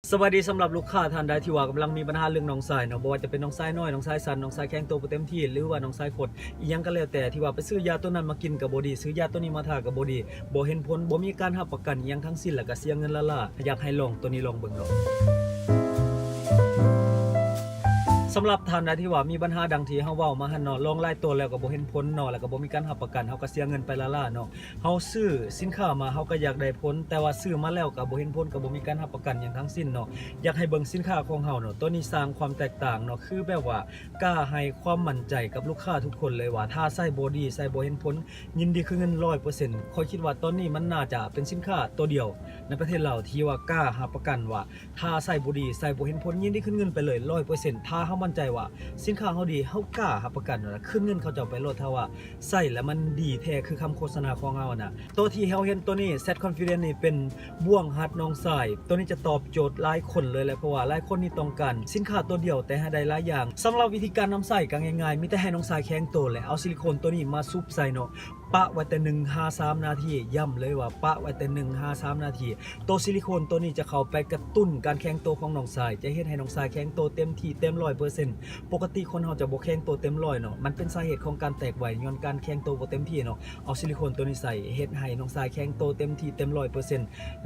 ສະບາຍດີ ສຳລັບລູກຄ້າທ່ານໃດທີ່ວ່າກຳລັງມີບັນຫາເລື່ອງໜອງໄສ້ເນາະ, ບໍ່ວ່າຈະເປັນໜອງໄສ້ນ້ອຍ, ໜອງໄສ້ສັ້ນ, ໜອງໄສ້ແຂງໂຕບໍ່ເຕັມທີ່ ຫຼືວ່າໜອງໄສ້ຂົດ ອີ່ຫຍັງກໍແລ້ວແຕ່ ທີ່ວ່າໄປຊື້ຢາໂຕນັ້ນມາກິນກໍບໍ່ດີ, ຊື້ຢາໂຕນີ້ມາທາກໍບໍ່ດີ, ບໍ່ເຫັນຜົນ, ບໍ່ມີການຮັບປະກັນອີ່ຫຍັງທັງສິ້ນ ແລ້ວກໍເສຍເງິນລ້າໆ. ຢາກໃຫ້ລອງໂຕນີ້ລອງເບິ່ງເນາະ. ສຳລັບທ່ານໃດທີ່ວ່າມີບັນຫາດັ່ງທີ່ເຮົາເວົ້າມາຫັ້ນເນາະ, ລອງຫຼາຍໂຕແລ້ວກໍບໍ່ເຫັນຜົນເນາະ, ແລ້ວກໍບໍ່ມີການຮັບປະກັນ, ເຮົາກໍເສຍເງິນໄປລ້າໆເນາະ. ເຮົາຊື້ສິນຄ້າມາ ເຮົາກໍຢາກໄດ້ຜົນ, ແຕ່ວ່າຊື້ມາແລ້ວກໍບໍ່ເຫັນຜົນ, ກໍບໍ່ມີການຮັບປະກັນຫຍັງທັງສິ້ນເນາະ. ຢາກໃຫ້ເບິ່ງສິນຄ້າຂອງເຮົາເນາະ, ໂຕນີ້ສ້າງຄວາມແຕກຕ່າງເນາະ, ຄືແບບວ່າກ້າໃຫ້ຄວາມໝັ້ນໃຈກັບລູກຄ້າທຸກຄົນເລີຍວ່າ ຖ້າໃຊ້ບໍ່ດີ, ໃຊ້ບໍ່ເຫັນຜົນ, ຍິນດີຄືນເງິນຮ້ອຍເປີເຊັນ. ຂ້ອຍຄິດວ່າຕອນນີ້ມັນໜ້າຈະເປັນສິນຄ້າໂຕດຽວໃນປະເທດລາວທີ່ວ່າກ້າຮັບປະກັນວ່າ ຖ້າໃຊ້ບໍ່ດີ, ໃຊ້ບໍ່ເຫັນຜົນ, ຍິນດີຄືນເງິນໄປເລີຍຮ້ອຍເປີເຊັນ. ຖ້າເຮົາໝັ້ນໃຈວ່າສິນຄ້າເຮົາດີ, ເຮົາກ້າຮັບປະກັນວ່າຄືນເງິນເຂົາເຈົ້າໄປໂລດ, ຖ້າວ່າໃຊ້ແລ້ວມັນດີແທ້ຄືຄຳໂຄສະນາຂອງເຮົານະ. ໂຕທີ່ເຮົາເຫັນໂຕນີ້ Z Confident ນີ້ເປັນບ່ວງຫັດໜອງໄສ້, ໂຕນີ້ຈະຕອບໂຈດຫຼາຍຄົນເລີຍແຫຼະ, ເພາະວ່າຫຼາຍຄົນນີ້ຕ້ອງການສິນຄ້າໂຕດຽວແຕ່ໃຫ້ໄດ້ຫຼາຍຢ່າງ. ສຳລັບວິທີການນຳໃຊ້ກໍງ່າຍໆ, ມີແຕ່ໃຫ້ໜອງໄສ້ແຂງໂຕ ແລະ ເອົາຊິລິໂຄນໂຕນີ້ມາຊຸບໃສ່ເນາະ, ປະໄວ້ແຕ່ໜຶ່ງຫາສາມນາທີ, ຢ້ຳເລີຍວ່າປະໄວ້ແຕ່ໜຶ່ງຫາສາມນາທີ. ໂຕຊິລິໂຄນໂຕນີ້ຈະເຂົ້າໄປກະຕຸ້ນການແຂງໂຕຂອງໜອງໄສ້, ຈະເຮັດໃຫ້ໜອງໄສ້ແຂງໂຕເຕັມທີ່ເຕັມຮ້ອຍເປີເຊັນ. ປົກກະຕິຄົນເຮົາຈະບໍ່ແຂງໂຕເຕັມຮ້ອຍເນາະ, ມັນເປັນສາເຫດຂອງການແຕກໄວ ຍ້ອນການແຂງໂຕບໍ່ເຕັມທີ່ເນາະ. ເອົາຊິລິໂຄນໂຕນີ້ໃສ່ ເຮັດໃຫ້ໜອງໄສ້ແຂງໂຕເຕັມທີ່ເຕັມຮ້ອຍເປີເຊັນ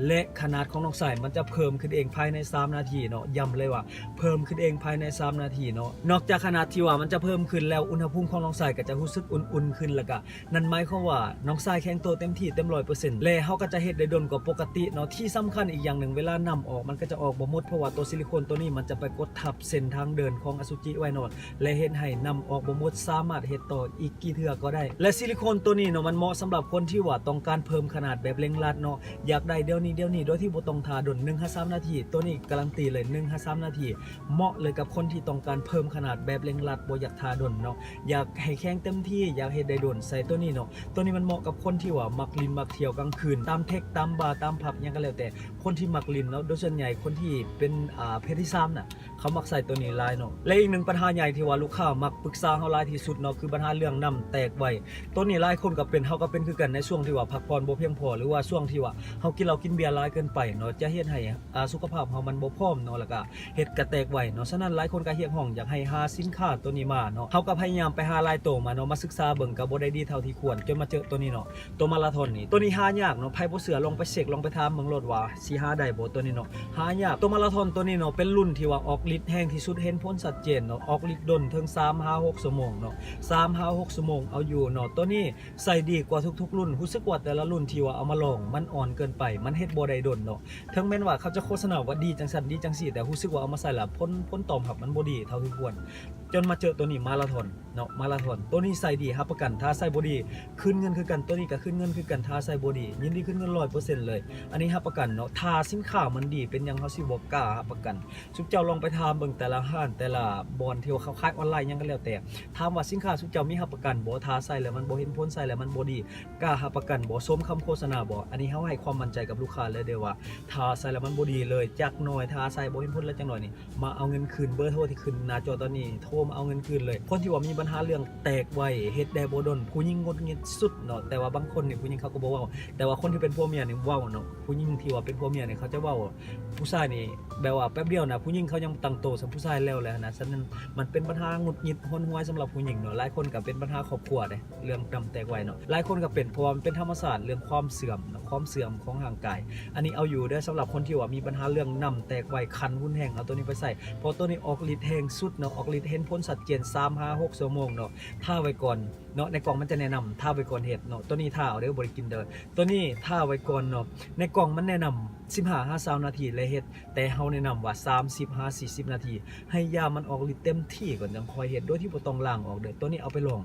ແລະ ຂະໜາດຂອງໜອງໄສ້ມັນຈະເພີ່ມຂຶ້ນເອງພາຍໃນສາມນາທີເນາະ, ຢ້ຳເລີຍວ່າເພີ່ມຂຶ້ນເອງພາຍໃນສາມນາທີເນາະ. ນອກຈາກຂະໜາດທີ່ວ່າມັນຈະເພີ່ມຂຶ້ນແລ້ວ, ອຸນຫະພູມຂອງໜອງໄສ້ກໍຈະຮູ້ສຶກອຸ່ນໆຂຶ້ນ, ແລ້ວກໍ ນັ້ນໝາຍຄວາມວ່າໜອງໄສ້ແຂງໂຕເຕັມທີ່ເຕັມຮ້ອຍເປີເຊັນ ແລະ ເຮົາກໍຈະເຮັດໄດ້ດົນກວ່າປົກກະຕິເນາະ. ທີ່ສຳຄັນອີກຢ່າງໜຶ່ງ, ເວລານ້ຳອອກມັນກໍຈະອອກບໍ່ໝົດ, ເພາະວ່າໂຕຊິລິໂຄນໂຕນີ້ມັນຈະໄປກົດທັບເສັ້ນທາງເດີນຂອງອະສຸຈິໄວເນາະ, ແລະ ເຮັດໃຫ້ນ້ຳອອກບໍ່ໝົດ, ສາມາດເຮັດຕໍ່ອີກ ກະຕິເທື່ອກໍໄດ້. ແລະ ຊິລິໂຄນໂຕນີ້ເນາະ ມັນເໝາະສຳລັບຄົນທີ່ວ່າຕ້ອງການເພີ່ມຂະໜາດແບບເລັ່ງລັດເນາະ, ຢາກໄດ້ດຽວນີ້ ດຽວນີ້ ໂດຍທີ່ບໍ່ຕ້ອງຖ້າດົນ ໜຶ່ງຫາສາມນາທີ. ໂຕນີ້ກາຣັນຕີເລີຍ ໜຶ່ງຫາສາມນາທີ, ເໝາະເລີຍກັບຄົນທີ່ຕ້ອງການເພີ່ມຂະໜາດແບບເລັ່ງລັດ, ບໍ່ຢາກຖ້າດົນເນາະ, ຢາກໃຫ້ແຂງເຕັມທີ່, ຢາກເຮັດໄດ້ດົນ, ໃສ່ໂຕນີ້ເນາະ. ໂຕນີ້ມັນເໝາະກັບຄົນທີ່ວ່າມັກຫຼິ້ນມັກທ່ຽວກາງຄືນ, ຕາມເທັກ ຕາມບາ ຕາມຜັບ ຫຍັງກໍແລ້ວແຕ່, ຄົນທີ່ມັກຫຼິ້ນເນາະ, ໂດຍສ່ວນໃຫຍ່ຄົນທີ່ເປັນ ອ່າ ເພດທີສາມນະ ເຂົາມັກໃສ່ໂຕນີ້ຫຼາຍເນາະ. ແລະ ອີກໜຶ່ງບັນຫາໃຫຍ່ທີ່ວ່າລູກຄ້າມັກປຶກສາເຮົາຫຼາຍທີ່ສຸດເນາະ ຄືບັນຫາເລື່ອງນ້ຳແຕກໄວ. ໂຕນີ້ຫຼາຍຄົນກໍເປັນ, ເຮົາກໍເປັນຄືກັນ ໃນຊ່ວງທີ່ວ່າພັກຜ່ອນບໍ່ພຽງພໍ ຫຼືວ່າຊ່ວງທີ່ວ່າເຮົາກິນເຫຼົ້າກິນເບຍຫຼາຍເກີນໄປເນາະ, ຈະເຮັດໃຫ້ ອ່າ ສຸຂະພາບເຮົາມັນບໍ່ພ້ອມເນາະ, ແລ້ວກໍເຮັດກະແຕກໄວເນາະ. ສະນັ້ນຫຼາຍຄົນກໍຮຽກຮ້ອງຢາກໃຫ້ຫາສິນຄ້າໂຕນີ້ມາເນາະ, ເຮົາກໍພະຍາຍາມໄປຫາຫຼາຍໂຕມາເນາະ, ມາສຶກສາເບິ່ງກໍບໍ່ໄດ້ດີເທົ່າທີ່ຄວນ, ຈົນມາເຈີໂຕນີ້ເນາະ. ໂຕມາລາທອນນີ້ ໂຕນີ້ຫາຍາກເນາະ, ໃຜບໍ່ເຊື່ອລອງໄປເຊັກ ລອງໄປຖາມເບິ່ງໂລດວ່າຊິຫາໄດ້ບໍ່ໂຕນີ້ເນາະ, ຫາຍາກ. ໂຕມາລາທອນໂຕນີ້ເນາະ ເປັນລຸ້ນທີ່ວ່າອອກລິດແຮງທີ່ສຸດ ເຫັນຜົນຊັດເຈນເນາະ, ອອກລິດດົນເຖິງສາມຫາຫົກຊົ່ວໂມງເນາະ, ສາມຫາຫົກຊົ່ວໂມງເອົາຢູ່ເນາະ. ໂຕນີ້ໃຊ້ດີກວ່າທຸກໆລຸ້ນ, ຮູ້ສຶກວ່າແຕ່ລະລຸ້ນທີ່ວ່າເອົາມາລອງມັນອ່ອນເກີນໄປ, ມັນເຮັດບໍ່ໄດ້ດົນເນາະ. ເຖິງແມ່ນວ່າເຂົາຈະໂຄສະນາວ່າດີຈັ່ງຊັ້ນດີຈັ່ງຊີ້ ແຕ່ຮູ້ສຶກວ່າເອົາມາໃຊ້ແລ້ວຜົນ ຜົນຕອບຮັບມັນບໍ່ດີເທົ່າທີ່ຄວນ. ຈົນມາເຈີໂຕນີ້ ມາລາທອນເນາະ, ມາລາທອນ ໂຕນີ້ໃຊ້ດີ ຮັບປະກັນ ຖ້າໃຊ້ບໍ່ດີຄືນເງິນຄືກັນ, ໂຕນີ້ກໍຄືນເງິນຄືກັນ ຖ້າໃຊ້ບໍ່ດີ, ຍິນດີຄືນເງິນຮ້ອຍເປີເຊັນເລີຍ. ອັນນີ້ຮັບປະກັນເນາະ, ຖ້າສິນຄ້າມັນດີ ເປັນຫຍັງເຮົາຊິບໍ່ກ້າຮັບປະກັນ? ຊຸມເຈົ້າລອງໄປຖາມເບິ່ງແຕ່ລະຮ້ານ ແຕ່ລະບ່ອນທີ່ວ່າເຂົາຂາຍອອນລາຍຫຍັງກໍແລ້ວແຕ່, ຖາມວ່າສິນຄ້າຊຸມເຈົ້າມີຮັບປະກັນບໍ່? ຖ້າໃຊ້ແລ້ວມັນບໍ່ເຫັນຜົນ, ໃຊ້ແລ້ວມັນບໍ່ດີ, ກ້າຮັບປະກັນບໍ່? ສົມຄຳໂຄສະນາບໍ່? ອັນນີ້ເຮົາໃຫ້ຄວາມໝັ້ນໃຈກັບລູກຄ້າເລີຍເດີ້ວ່າ ຖ້າໃຊ້ແລ້ວມັນບໍ່ດີເລີຍຈັກໜ້ອຍ, ຖ້າໃຊ້ບໍ່ເຫັນຜົນເລີຍຈັກໜ້ອຍນີ້ ມາເອົາເງິນຄືນ. ເບີໂທທີ່ຂຶ້ນໜ້າຈໍຕອນນີ້ ໂທມາເອົາເງິນຄືນເລີຍ. ຄົນທີ່ວ່າມີບັນຫາເລື່ອງແຕກໄວ ເຮັດໄດ້ບໍ່ດົນ, ຜູ້ຍິງຫງຸດຫງິດສຸດເນາະ, ແຕ່ວ່າບາງຄົນນີ້ຜູ້ຍິງເຂົາກໍບໍ່ເວົ້າ, ແຕ່ວ່າຄົນທີ່ເປັນຜົວເມຍນີ້ເວົ້າເນາະ. ຜູ້ຍິງທີ່ວ່າເປັນຜົວເມຍນີ້ເຂົາຈະເວົ້າ, ຜູ້ຊາຍນີ້ແບບວ່າແປັບດຽວນະ ຜູ້ຍິງເຂົາຍັງບໍ່ຕັ້ງໂຕສ່ຳຜູ້ຊາຍແລ້ວແຫຼະນະ. ສະນັ້ນມັນເປັນບັນຫາຫງຸດຫງິດຫົນຫວຍສຳລັບຜູ້ຍິງເນາະ. ຫຼາຍຄົນກໍເປັນບັນຫາຄອບຄົວເດ້ ເລື່ອງນ້ຳແຕກໄວເນາະ, ຫຼາຍຄົນກໍເປັນ ເພາະວ່າມັນເປັນທຳມະຊາດ ເລື່ອງຄວາມເສື່ອມເນາະ, ຄວາມເສື່ອມຂອງຮ່າງກາຍ. ອັນນີ້ເອົາຢູ່ເດີ້ ສຳລັບຄົນທີ່ວ່າມີບັນຫາເລື່ອງນ້ຳແຕກໄວ ຄັນຮຸນແຮງ ເອົາໂຕນີ້ໄປໃຊ້, ເພາະໂຕນີ້ອອກລິດແຮງສຸດເນາະ, ອອກລິດເຫັນຜົນຊັດເຈນສາມຫາຫົກຊົ່ວໂມງເນາະ. ຖ້າໄວ້ກ່ອນເນາະ, ໃນກ່ອງມັນຈະແນະນຳ ຖ້າໄວ້ກ່ອນເຮັດເນາະ. ໂຕນີ້ຖ້າເອົາເດີ້ ບໍ່ໄດ້ກິນເດີ້, ໂຕນີ້ຖ້າໄວ້ກ່ອນເນາະ. ໃນກ່ອງມັນແນະນຳສິບຫ້າຫາຊາວນາທີ ແລະ ເຮັດ, ແຕ່ເຮົາແນະນຳວ່າສາມສິບຫາສີ່ສິບນາທີ, ໃຫ້ຢາມັນອອກລິດເຕັມທີ່ກ່ອນ ຈັ່ງຄ່ອຍເຮັດ ໂດຍທີ່ບໍ່ຕ້ອງລ້າງອອກເດີ້. ໂຕນີ້ເອົາໄປລອງ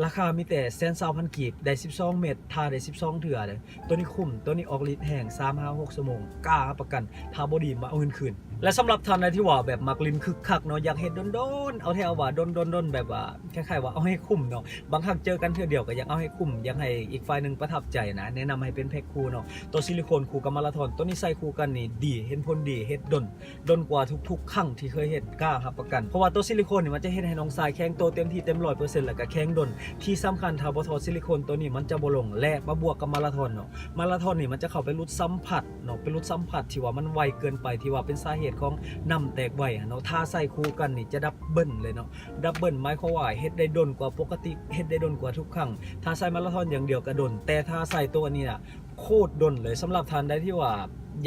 ລາຄາມີແຕ່ແສນຊາວພັນກີບ ໄດ້ສິບສອງເມັດ ຖ້າໄດ້ສິບສອງເທື່ອເດີ້. ໂຕນີ້ຄຸ້ມ, ໂຕນີ້ອອກລິດແຮງ ສາມຫາຫົກຊົ່ວໂມງ ກ້າຮັບປະກັນ, ຖ້າບໍ່ດີມາເອົາເງິນຄືນ. ແລະສຳລັບທ່ານໃດທີ່ວ່າແບບມັກຫຼິ້ນຄຶກຄັກເນາະ ຢາກເຮັດດົນໆ ເອົາແທ້ເອົາວ່າ ດົນໆໆ ແບບວ່າ ຄ້າຍໆວ່າເອົາໃຫ້ຄຸ້ມເນາະ ບາງຄັ້ງເຈີກັນເທື່ອດຽວກໍຢາກເອົາໃຫ້ຄຸ້ມ ຢາກໃຫ້ອີກຝ່າຍໜຶ່ງປະທັບໃຈນະ ແນະນຳໃຫ້ເປັນແພັກຄູ່ເນາະ ໂຕຊິລິໂຄນຄູ່ກັບມາລາທອນ ໂຕນີ້ໃສ່ຄູ່ກັນນີ້ດີ ເຫັນຜົນດີ ເຮັດດົນ ດົນກວ່າທຸກໆຄັ້ງທີ່ເຄີຍເຮັດ ກ້າຮັບປະກັນ ເພາະວ່າໂຕຊິລິໂຄນນີ້ມັນຈະເຮັດໃຫ້ນ້ອງຊາຍແຂງໂຕເຕັມທີ່ເຕັມຮ້ອຍເປີເຊັນ ແລ້ວກໍແຂງດົນ ທີ່ສຳຄັນຖ້າບໍ່ຖອດຊິລິໂຄນໂຕນີ້ມັນຈະບໍ່ລົງ ແລະມາບວກກັບມາລາທອນເນາະ ມາລາທອນນີ້ມັນຈະເຂົ້າໄປຫຼຸດສຳຜັດເນາະ ໄປຫຼຸດສຳຜັດທີ່ວ່າມັນໄວເກີນໄປ ທີ່ວ່າເປັນສາເຫດຂອງນ້ຳແຕກໄວຫັ້ນເນາະ ຖ້າໃສ່ຄູ່ກັນນີ້ຈະດັບເບິນເລີຍເນາະ ດັບເບິນໝາຍຄວາມວ່າເຮັດໄດ້ດົນກວ່າປົກກະຕິ ເຮັດໄດ້ດົນກວ່າທຸກຄັ້ງ ຖ້າໃສ່ມາລາທອນຢ່າງດຽວກໍດົນ ແຕ່ຖ້າໃສ່ໂຕອັນນີ້ນະ ໂຄດດົນເລີຍ ສຳລັບທ່ານໃດທີ່ວ່າ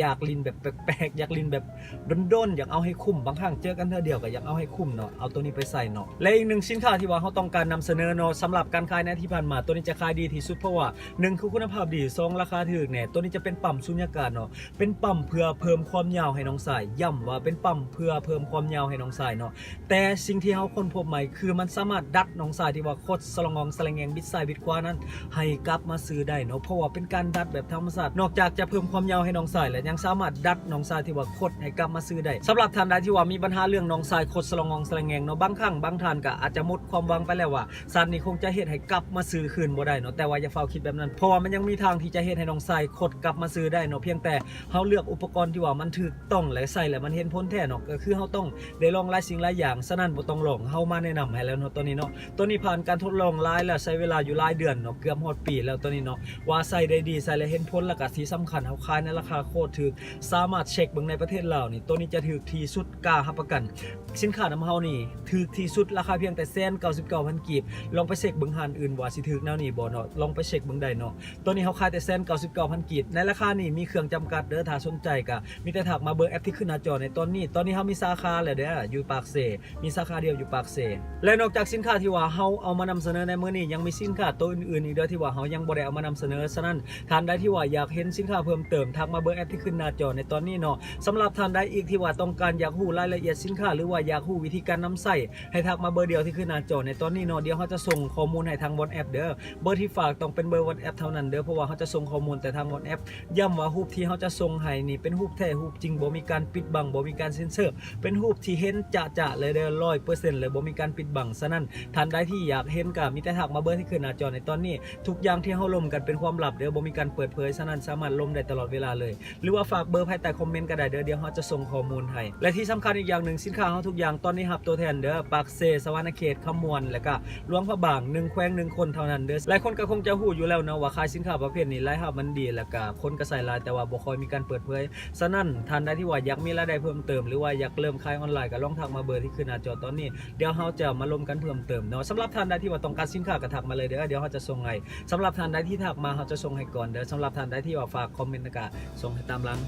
ຢາກຫຼິ້ນແບບແປກໆ ຢາກຫຼິ້ນແບບດົນໆ ຢາກເອົາໃຫ້ຄຸ້ມ ບາງຄັ້ງເຈີກັນເທື່ອດຽວກໍຢາກເອົາໃຫ້ຄຸ້ມເນາະ ເອົາໂຕນີ້ໄປໃສ່ເນາະ ແລະອີກໜຶ່ງສິນຄ້າທີ່ວ່າເຮົາຕ້ອງການນຳສະເໜີເນາະ ສຳລັບການຂາຍໃນທີ່ຜ່ານມາ ໂຕນີ້ຈະຂາຍດີທີ່ສຸດ ເພາະວ່າໜຶ່ງຄືຄຸນນະພາບດີ ສອງລາຄາຖືກແດ່ ໂຕນີ້ຈະເປັນປ້ຳສຸນຍາກາດເນາະ ເປັນປ້ຳເພື່ອເພີ່ມຄວາມຍາວໃຫ້ນ້ອງຊາຍ ຢ້ຳວ່າເປັນປ້ຳເພື່ອເພີ່ມຄວາມຍາວໃຫ້ນ້ອງຊາຍເນາະ ແຕ່ສິ່ງທີ່ເຮົາຄົ້ນພົບໃໝ່ ຄືມັນສາມາດດັດນ້ອງຊາຍທີ່ວ່າຄົດສະລະງອງສະລະແງງ ບິດຊ້າຍບິດຂວານັ້ນ ໃຫ້ກັບມາຊື່ໄດ້ເນາະ ເພາະວ່າເປັນການດັດແບບທຳມະຊາດ ນອກຈາກຈະເພີ່ມຄວາມຍາວໃຫ້ນ້ອງຊາຍແລ້ວ ຍັງສາມາດດັດນ້ອງຊາຍທີ່ວ່າຄົດໃຫ້ກັບມາຊື່ໄດ້ ສຳລັບທ່ານໃດທີ່ວ່າມີບັນຫາເລື່ອງນ້ອງຊາຍຄົດສະລະງອງສະລະແງງເນາະ ບາງຄັ້ງບາງທ່ານກໍອາດຈະໝົດຄວາມຫວັງໄປແລ້ວວ່າ ສັດນີ້ຄົງຈະເຮັດໃຫ້ກັບມາຊື່ຄືນບໍ່ໄດ້ເນາະ ແຕ່ວ່າຢ່າຟ້າວຄິດແບບນັ້ນ ເພາະວ່າມັນຍັງມີທາງທີ່ຈະເຮັດໃຫ້ນ້ອງຊາຍຄົດກັບມາຊື່ໄດ້ເນາະ ພຽງແຕ່ເຮົາເລືອກອຸປະກອນທີ່ວ່າມັນຖືກ ຕ້ອງ ແລະໃສ່ແລ້ວມັນເຫັນຜົນແທ້ເນາະ ກໍຄືເຮົາຕ້ອງໄດ້ລອງຫຼາຍສິ່ງຫຼາຍຢ່າງ ສະນັ້ນບໍ່ຕ້ອງລອງ ເຮົາມາແນະນຳໃຫ້ແລ້ວເນາະ ຕອນນີ້ເນາະ ໂຕນີ້ຜ່ານການທົດລອງຫຼາຍແລ້ວ ໃຊ້ເວລາຢູ່ຫຼາຍເດືອນເນາະ ເກືອບຮອດປີແລ້ວ ຕອນນີ້ເນາະ ວ່າໃຊ້ໄດ້ດີ ໃຊ້ແລ້ວເຫັນຜົນ ແລ້ວກໍທີ່ສຳຄັນເຮົາຂາຍໃນລາຄາໂຄດຖືກ ສາມາດເຊັກເບິ່ງໃນປະເທດລາວນີ້ ໂຕນີ້ຈະຖືກທີ່ສຸດ ກ້າຮັບປະກັນ ສິນຄ້ານຳເຮົານີ້ຖືກທີ່ສຸດ ລາຄາພຽງແຕ່ແສນເກົ້າສິບເກົ້າພັນກີບ ລອງໄປເຊັກເບິ່ງຮ້ານອື່ນວ່າຊິຖືກແນວນີ້ບໍ່ເນາະ ລອງໄປເຊັກເບິ່ງໄດ້ເນາະ ຕອນນີ້ເຮົາຂາຍແຕ່ແສນເກົ້າສິບເກົ້າພັນກີບ ໃນລາຄານີ້ມີເຄື່ອງຈຳກັດເດີ ຖ້າສົນໃຈກໍມີແຕ່ທັກມາເບີແອັບທີ່ຂຶ້ນໜ້າຈໍໃນຕອນນີ້ ຕອນນີ້ເຮົາມີສາຂາແລ້ວເດີ ຢູ່ປາກເຊ ມີສາຂາດຽວຢູ່ປາກເຊ ແລະນອກຈາກສິນຄ້າທີ່ວ່າເຮົາເອົາມານຳສະເໜີໃນມື້ນີ້ ຍັງມີສິນຄ້າໂຕອື່ນໆອີກເດີ ທີ່ວ່າເຮົາຍັງບໍ່ໄດ້ເອົາມານຳສະເໜີ ສະນັ້ນທ່ານໃດທີ່ວ່າຢາກເຫັນສິນຄ້າເພີ່ມເຕີມ ທັກມາເບີແອັບທີ່ຂຶ້ນໜ້າຈໍໃນຕອນນີ້ເນາະ ສຳລັບທ່ານໃດອີກທີ່ວ່າຕ້ອງການຢາກຮູ້ລາຍລະອຽດສິນຄ້າ ຫຼືວ່າຢາກຮູ້ວິທີການນຳໃຊ້ ໃຫ້ທັກມາເບີດຽວທີ່ຂຶ້ນໜ້າຈໍໃນຕອນນີ້ເນາະ ດຽວເຮົາຈະສົ່ງຂໍ້ມູນໃຫ້ທາງ WhatsApp ເດີ ເບີທີ່ຝາກຕ້ອງເປັນເບີ WhatsApp ເທົ່ານັ້ນເດີ ເພາະວ່າເຮົາຈະສົ່ງຂໍ້ມູນແຕ່ທາງ WhatsApp ຢ້ຳວ່າຮູບທີ່ເຮົາຈະສົ່ງໃຫ້ນີ້ເປັນຮູບແທ້ຮູບຈິງ ບໍ່ມີການປິດບັງ ບໍ່ມີການເຊັນເຊີ ເປັນຮູບທີ່ເຫັນຈະໆເລີຍເດີ ຮ້ອຍເປີເຊັນເລີຍ ບໍ່ມີການປິດບັງ ສະນັ້ນທ່ານໃດທີ່ຢາກເຫັນກໍມີແຕ່ທັກມາເບີທີ່ຂຶ້ນໜ້າຈໍໃນຕອນນີ້ ທຸກຢ່າງທີ່ເຮົາລົມກັນເປັນຄວາມລັບເດີ ບໍ່ມີການເປີດເຜີຍ ສະນັ້ນສາມາດລົມໄດ້ຕະຫຼອດເວລາເລີຍ ຫຼືວ່າຝາກເບີພາຍໃຕ້ຄອມເມັນກໍໄດ້ເດີ ດຽວເຮົາຈະສົ່ງຂໍ້ມູນໃຫ້ ແລະທີ່ສຳຄັນອີກຢ່າງໜຶ່ງ ສິນຄ້າເຮົາທຸກຢ່າງຕອນນີ້ຮັບຕົວແທນເດີ ປາກເຊ ສະຫວັນນະເຂດ ຄຳມ່ວນ ແລະກະຫຼວງພະບາງ ໜຶ່ງແຂວງໜຶ່ງຄົນເທົ່ານັ້ນເດີ ຫຼາຍຄົນກໍຄົງຈະຮູ້ຢູ່ແລ້ວເນາະວ່າຂາຍສິນຄ້າປະເພດນີ້ລາຍຮັບມັນດີ ແລະກະຄົນກໍໃຊ້ຫຼາຍ ແຕ່ວ່າບໍ່ຄ່ອຍມີການເປີດເຜີຍ ສະນັ້ນທ່ານໃດທີ່ວ່າຢາກມີລາຍໄດ້ເພີ່ມເຕີມ ຫຼືວ່າຢາກເລີ່ມຂາຍອອນລາຍ ກໍລອງທັກມາເບີທີ່ຂຶ້ນໜ້າຈໍຕອນນີ້ ດຽວເຮົາຈະມາລົມກັນເພີ່ມເຕີມເນາະ ສຳລັບທ່ານໃດທີ່ວ່າຕ້ອງການສິນຄ້າກໍທັກມາເລີຍເດີ ດຽວເຮົາຈະສົ່ງໃຫ້ ສຳລັບທ່ານໃດທີ່ທັກມາ ເຮົາຈະສົ່ງໃຫ້ກ່ອນເດີ ສຳລັບທ່ານໃດທີ່ວ່າຝາກຄອມເມັນ ແລ້ວກະສົ່ງໃຫ້ຕາມຫຼັງ.